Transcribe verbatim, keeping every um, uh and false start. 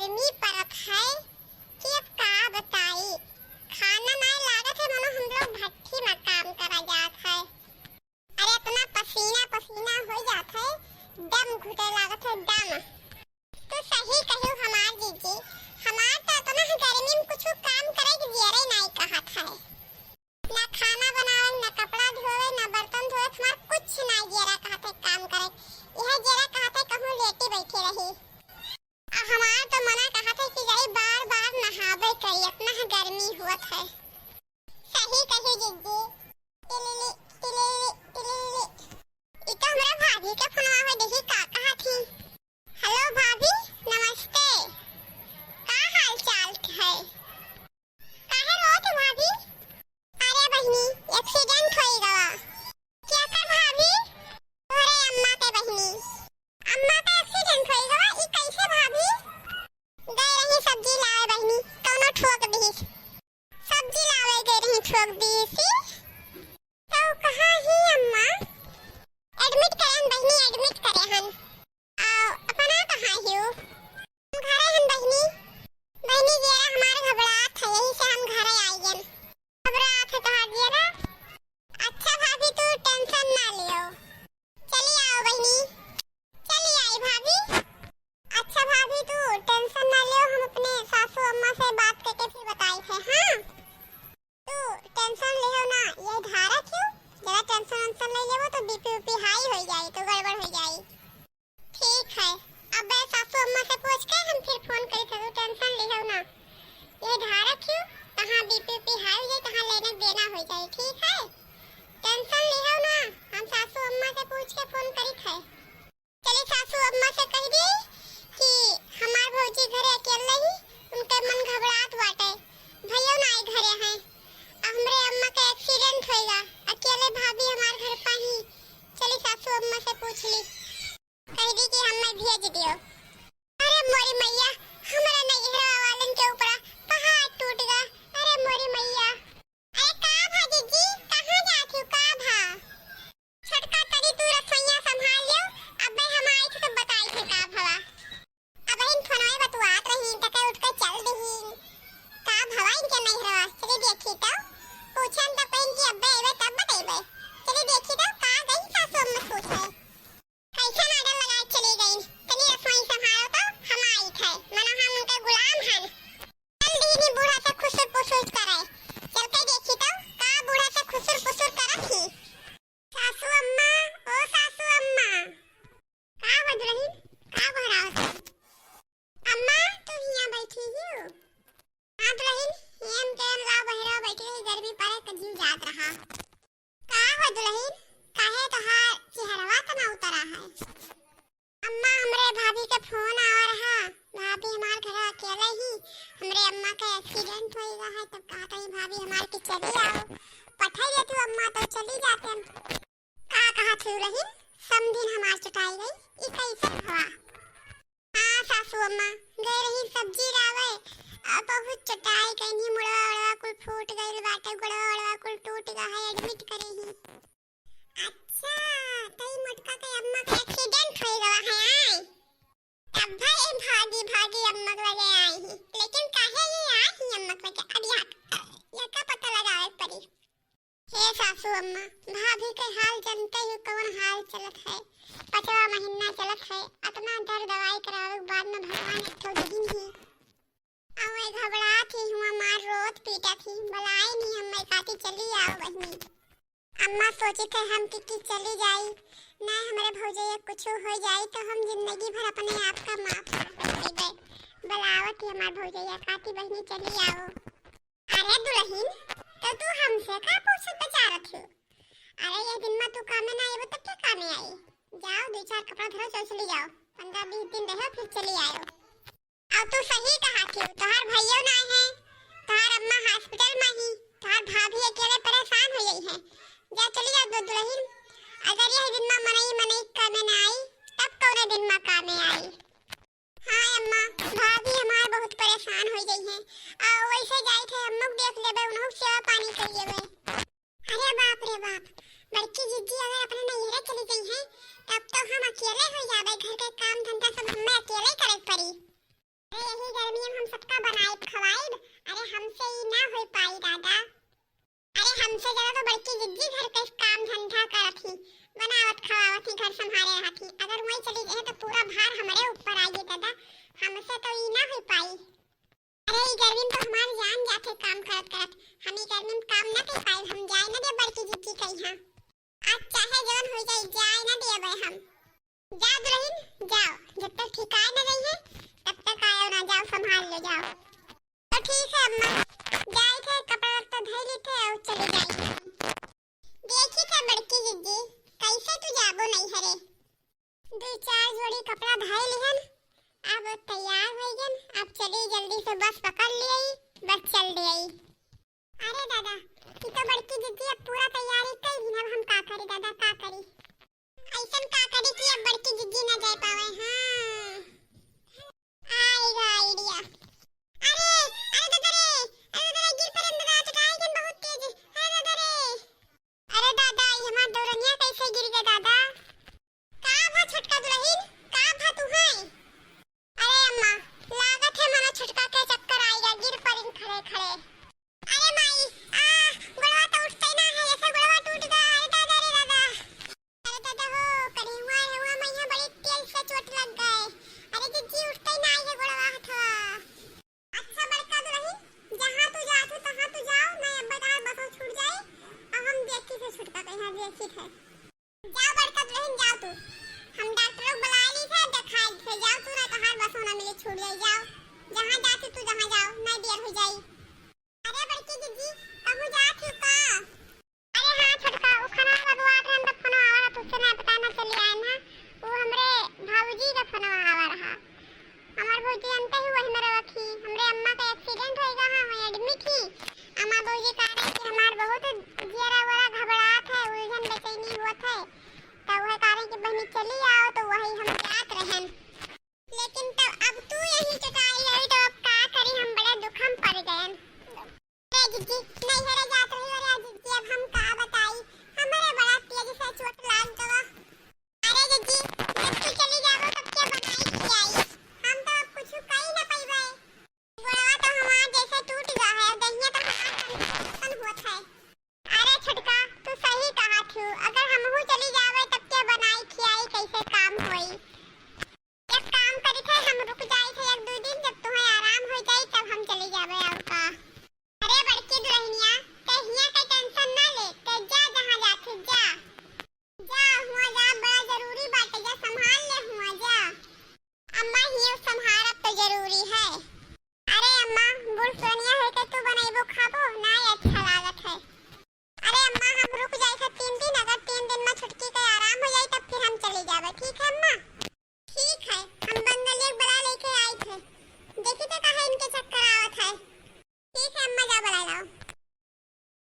गर्मी परत है कि अब का बताई, खाना नाहीं लागत है, मनो हम लोग भट्ठी मा काम करा जात है। अरे इतना पसीना पसीना होइ जात है, दम घुटे लागत है, दम। तू सही कहियो हमार जीजी, हमार तो इतना गर्मी मा कुछ काम करे के जियरे नाहीं कहत है। ना खाना बनावे, ना कपड़ा धोवे, ना बर्तन धोवे, हमार कुछ ना जियरा कहत है काम करे। यह जियरा कहत है कहूँ लेटी बैठी रही। आ हमार तो मना कहत है कि जाई बार बार नहावे करी, इतना गर्मी हुअत है। सही कही जीजी। टिलिली, टिलिली, टिलिली। ई तो हमरा भाभी के फोनवा है, देखी का कहत ही। हेलो भाभी, नमस्ते। का हाल चाल है? काहे रोत है भाभी? अरे बहिनी, एक्सीडेंट होई गवा। केकर भाभी? तोहरे अम्मा के बहिनी। अम्मा के एक्सीडेंट होई गवा? ई कैसे भाभी? गए रही सब्जी लावे बहिनी, कौनो ठोक दिहिस। सब्जी लावे गए रही, ठोक दिहिस। तो कहाँ ही अम्मा? एडमिट करे हन बहिनी, एडमिट करे हन। आ, अपना कहाँ हियो? हम घरे हन बहिनी। बहिनी, जियरा हमार घबरात है, यही से हम घरे आई गन। घबरात है तोहार जियरा? अच्छा भाभी, तू टेंशन ना लियो। चली आओ बहिनी, चली आई भाभी। अच्छा भाभी, तू टेंशन ना लियो, हम अपने सासू अम्मा से बात करके फिर बताई थे, हाँ? तू टेंशन लिहो ना, ये धारा क्यों? जरा टेंशन वेंशन ले लेबो तो बीपी वीपी हाई हो जाई, तो गड़बड़ हो जाई। ठीक है, अब मैं सासू अम्मा से पूछ के हम फिर फोन करी थे, तू टेंशन लिहो ना। ये धारा क्यों? तहाँ बीपी वीपी हाई हो जाई, तहाँ लेने देना हो जाई, ठीक है? टेंशन लिहो ना, हम सासू अम्मा से पूछ के फोन करी थे। चली सासू अम्मा से कह दी कि हमार भौजी घरे अकेले ही, उनके मन घबरात बाटे, भैया ना आए घरे हैं, आ हमरे अम्मा के एक्सीडेंट होएगा, अकेले भाभी हमार घर पा ही। चली सासू अम्मा से पूछ ली, कह दी कि हमें भेज दियो। अरे मोरी मैया, हमरा नैहरा वालन के ऊपर पहाड़ टूट गा। अरे मोरी मैया, अरे का भा जीजी, कहाँ जात हो, का भा? छोटका तनी तू रसोइया संभाल लियो, अबे हम आई थे तो बताई थे का भवा। अबहिन फोनवे बतुआत रही, तके उठ के चल दिही। का भवा इनके नैहरवा, चली देखी तो। पूछन तो कहीं कि अबे अइबे तब बतइबे। चली देखी तो का गई सासू अम्मा पूछे। कैसन आर्डर लगा के चली गई? तनी रसोई संभालो तो, हम आई थे, मनो हम उनके गुलाम हन। चल दीनी बूढ़ा से खुसुर पुसुर करे। चल के देखी तो का बूढ़ा से खुसुर पुसुर करत ही। सासू अम्मा, ओ सासू अम्मा। का हो दुलहिन, का बहरावत हो? अम्मा, तू हियां बैठी हियो? हाँ दुलहिन, हम के ला बहरा बैठी रही, गर्मी पड़े त जीव जात रहा। का हो दुलहिन, काहे तोहार चेहरवा तना उतरा है? अम्मा, हमरे भाभी के फोन आवा रहा, भाभी हमार घर अकेले ही, हमरे अम्मा के एक्सीडेंट होई गा है, तब कहत ही भाभी हमार के चली आओ, पठाई दे तू अम्मा, तो चली जाते हम। का कहत ही दुलहिन, समधिन हमार चुटाई गई, ई कैसे भवा? हाँ सासू अम्मा, गए रही सब्जी लावे, आ बहुत चटाई कहीं, मुड़वा उड़वा कुल फूट गइल बाटे, गोड़वा उड़वा कुल टूट गा है, एडमिट करे ही। अच्छा, तई मोटका के अम्मा के एक्सीडेंट होई गवा है, आय? तब भाई भागी भागी अम्मा के लगे आई ही, लेकिन काहे ये आई ही अम्मा के लगे? अब यहाँ, यहाँ का पता लगावे पड़ी। हे सासू अम्मा, भाभी के हाल जनते ही कौन हाल चलत है। पचवा महीना चलत है, अतना दर दवाई करावे के बाद में भगवान एक ठो दीन ही। अउर मैं घबरात ही हुआ, मार रोत पीटत ही, बलाई नहीं हम मैं काटी चली आओ बहिनी। अम्मा सोचित है हम कि, कि चली जाई, नहीं हमरे भौजैया कुछ हो जाई तो हम जिंदगी भर अपने आप का माफ ना कर देबे। बलावत ही हमार भौजैया काटी बहिनी चली आओ। अरे दुलहिन, तो तू हमसे का पूछत बचारत हो? अरे, यह दिन में तू कामे ना आइबो, तब के कामे आई? जाओ, दो चार कपड़ा धरो, चल चली जाओ। पन्द्रह बीस दिन रहो, फिर चली आयो। अब तू सही कहत हो, तोहार भैया ना है, तोहार अम्मा हॉस्पिटल में ही, तोहार भाभी अकेले परेशान हो गई है। जा चली जाओ दो दुलहिन, अगर यह दिन में मनई मनई कामे ना आई, तब कौने दिन में कामे आई? हाँ अम्मा, भाभी हमार बहुत परेशान हो गई हैं। आ, वैसे जाई थे, हम लोग देख लेबे, उन्हों सेवा पानी कर लेबे। अरे बाप रे बाप, बड़की जिज्जी अगर अपने नैहरे चली गई हैं, तब तो हम अकेले हो जाबे, घर के काम धंधा सब हमें अकेले करे के पड़ी। अरे यही हम सबका बनाइब खवाइब। अरे हमसे ई ना होइ पाई दादा। अरे हमसे ज्यादा तो बड़की जिज्जी घर के काम धंधा करत ही, बनावत खवावत ही, घर संभारे रहत ही। अगर वहीं चली जाए तो पूरा भार हमरे ऊपर आई दादा, हमसे तो ई ना होइ पाई। अरे ई गर्मी में तो हमार जान जात है काम करत करत, हम ई गर्मी में काम ना कर पाई, हम जाए ना दे बड़की जिज्जी के यहाँ। आज चाहे जवन होइ जाए, जाए ना देबे हम। जा दुलहिन, जाओ, जब तक ठिकाए ना जाइए, तब तक आयो ना, जाओ संभाल लो, जाओ। तो ठीक है अम्मा, जाए थे कपड़ा लत्ता धइ ली थे और चली जाए। देखी थे बड़की जिज्जी, कैसे तू जाबो नहीं हरे। दो चार जोड़ी कपड़ा धइ लिहन, अब तैयार होइ गन, अब चली जल्दी से बस पकड़ लियई, बस चल दियई। अरे दादा, ई तो बड़की जिज्जी अब पूरा तैयारी कइ दिन, अब हम का करी दादा, का करी? ऐसन का करी कि अब बड़की जिज्जी ना जाए पावे। हाँ, आएगा आइडिया। अरे, अरे दादा रे, अरे दादा रे, गिर पड़न दादा, चटाई गन बहुत तेज। अरे दादा रे, अरे दादा, ई हमार दौरनिया कैसे गिर गए दादा? का भा छोटका दुलहिन, का भा तू है? अरे अम्मा, लागत है मनो छोटका के चक्कर आइगा, गिर परिन खड़े खड़े। अरे माई, आ, गोड़वा तो उठते ना है, ऐसे गोड़वा टूट गया। अरे दादा रे दादा। अरे दादा हो, कढ़ी हुआ है, हुआ मैया बड़ी तेज से चोट लग गए। अरे जिज्जी उठते ना है गोड़वा हथवा। अच्छा बड़का दुलहिन, जहाँ तू जात हो तहाँ तू जाओ, नहीं अब बताए बसो छूट जाए। अब हम देखी थे छोटका के यहाँ देखी थे। जाओ बड़का दुलहिन, जाओ तू। हम डॉक्टर लोग बुलाए ली थे, दिखाई थे। जाओ तू, ना तहार बसो ना मिले, छूट जाई, जाओ। जहाँ जाती तू, जहाँ जाओ, नहीं देर हो जाई। अरे बड़की जिज्जी, कहूँ जात हो का? अरे हाँ छोटका, वो खाना बबुआ के हम तो फोन आवा रहा, तुझसे ना पता ना चली आए ना। वो हमरे भाऊजी का फोन आवा रहा। हमार भौजी जानते ही वही में रवत ही, हमरे अम्मा का एक्सीडेंट होइगा, हाँ, वहीं एडमिट ही। अम्मा भौजी कह रहे कि हमार बहुत जियरा वरा घबरात है, उलझन बेचैनी होत है, तो वह कह रहे कि बहनी चली आओ, तो वही